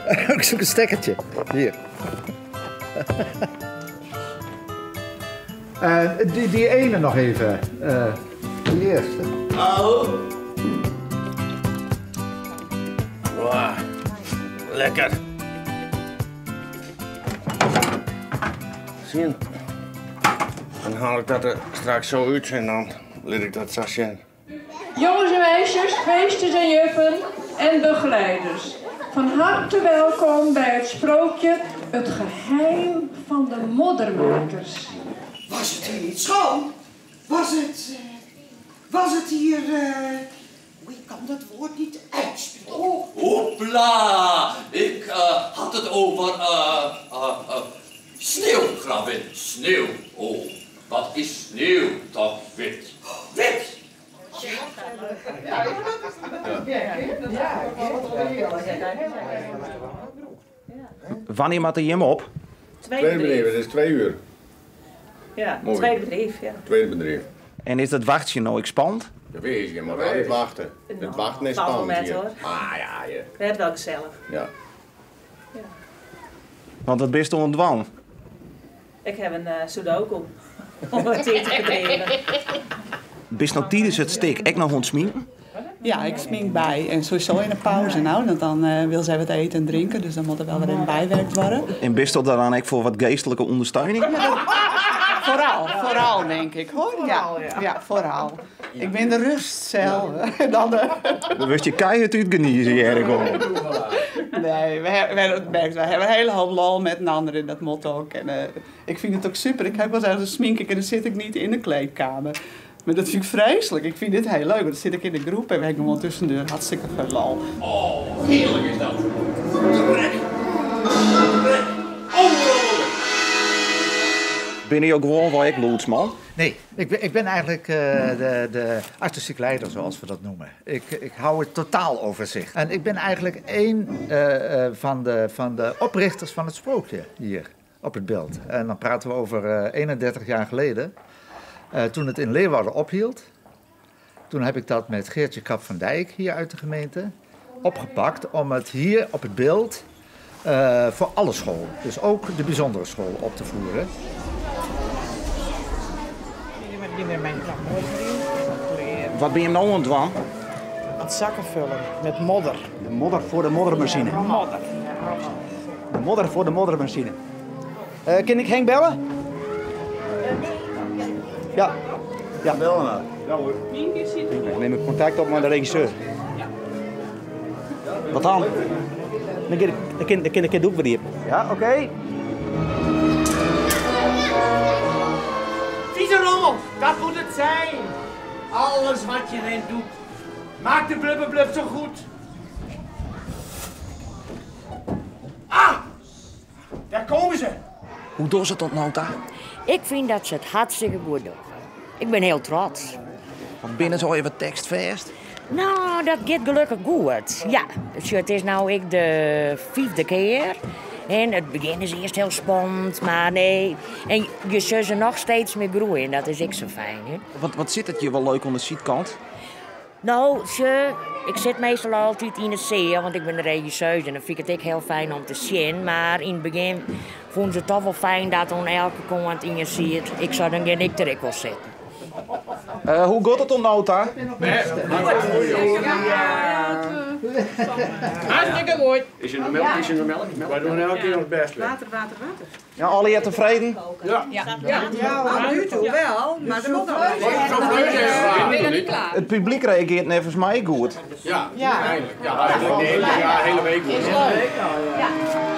Ik zoek een stekkertje. Hier. Uh, die, die ene nog even. Uh, die eerste. Oh. Wow. Lekker. Zien. Dan haal ik dat er straks zo uit en dan laat ik dat zo zien. Jongens en meisjes, meesters en juffen en begeleiders. Van harte welkom bij het sprookje Het geheim van de moddermakers. Was het hier niet schoon? Was het... Eh, was het hier... Uh, ik kan dat woord niet uitspreken. Oh, hopla! Ik uh, had het over uh, sneeuw, gravin. Sneeuw. Oh, wat is sneeuw toch wit? Wit! Ja, Wannear moatte jimme op? Tweede bedrijf, het is 2 uur. Ja, tweede bedrijf, ja. Tweede bedrijf. En is dat wachtsjen no ek spannend? Ja, weet je, maar wel wachten. Het wachten is spannend hier. Hoor. Ah ja, ja. Het wel gezellig. Ja. Ja. Want wat bist oan it dwaan? Ik heb in sudoku om het tiid te ferdriuwen. Bist no tidens it stik ek noch oan it sminken? Ja, ik smink by. En sowieso yn de pauze nou, want dan uh, wil zij wat eten en drinken. Dus dan moet er wel weer in bijwerkt worden. En bist dat dan ek foar wat geastlike ûndersteuning? Ja, foaral, foaral denk ik hoor. Ja, ja, foaral. Ik bin de rêst sels. Dan de... Dan wurdst je keihard útgnizen, Jericho. Nee, we, we, we hebben een hele hoop lol met een ander in dat motto ook. En, ik vind het ook super. Ik heb wel eens een smink ik en dan zit ik niet in de kleedkamer. Maar dat vind ik vreselijk. Ik vind dit heel leuk. Want dan zit ik in de groep en we hebben gewoon tussendoor hartstikke veel lol. Oh, heerlijk is dat. Trek. Trek. Overal. Binne jo gewoan ek lûdsman? Nee, ik ben eigenlijk de artistiek leider, zoals we dat noemen. Ik hou het totaaloverzicht. En ik ben eigenlijk één van de oprichters van het sprookje hier op het Bildt. En dan praten we over 31 jaar geleden. Toen het in Leeuwarden ophield. Toen heb ik dat met Geertje Kap van Dijk hier uit de gemeente opgepakt om het hier op het Bildt voor alle scholen, dus ook de bijzondere school, op te voeren. Wat binne je no oan it dwaan? Aan het zakken vullen met modder. De modder voor de moddermachine. Modder. De modder voor de moddermachine. Kan ik Henk bellen? Ja. Ja. Bellen maar. Ja hoor. Ik neem kontakt op met de regisseur. Wat dan? Dan kan ik het ook weer. Ja, oké. Okay. Vieze rommel, dat moet het zijn. Alles wat je erin doet, maakt de blubberblub zo goed. Ah, daar komen ze. Hoe dogge se it oant no ta? Ik vind dat ze het hartstikke goed doen. Ik ben heel trots. Want binne se even tekstfêst? Nou, dat giet gelokkich goed. Ja, dus it is no ek de fyfde kear. En it begjin is earst hiel spannend, mar nee. En je zult ze noch steeds mear groeien, dat is ek sa fijn. Hè? Wat sit it hjir wol leuk oan de sydkant? No, se, ik sit meastal altyd yn de seal, want ik bin de regisseur en dan fyn ik it ek hiel fijn om te sjen. Mar yn it begjin fûnen se it dochs wol fijn dat oan elke kant ien sit. Ik sei, dan gean ik der ek wol sitten. Hoe giet it oant no ta? Hartstikke goed. Is er noch melk? Is er noch melk? Wy dogge elke kear ons bêst. Water, water, water. Ja, allegear tefreden? Ja. Ja, ja. nu toe wel, maar er moet nog Ik ben nog niet klaar. It publyk reagearret neffens my goed. Ja, ja. Eindelijk. Ja, eigenlijk de hele, ja, hele week goed. Ja.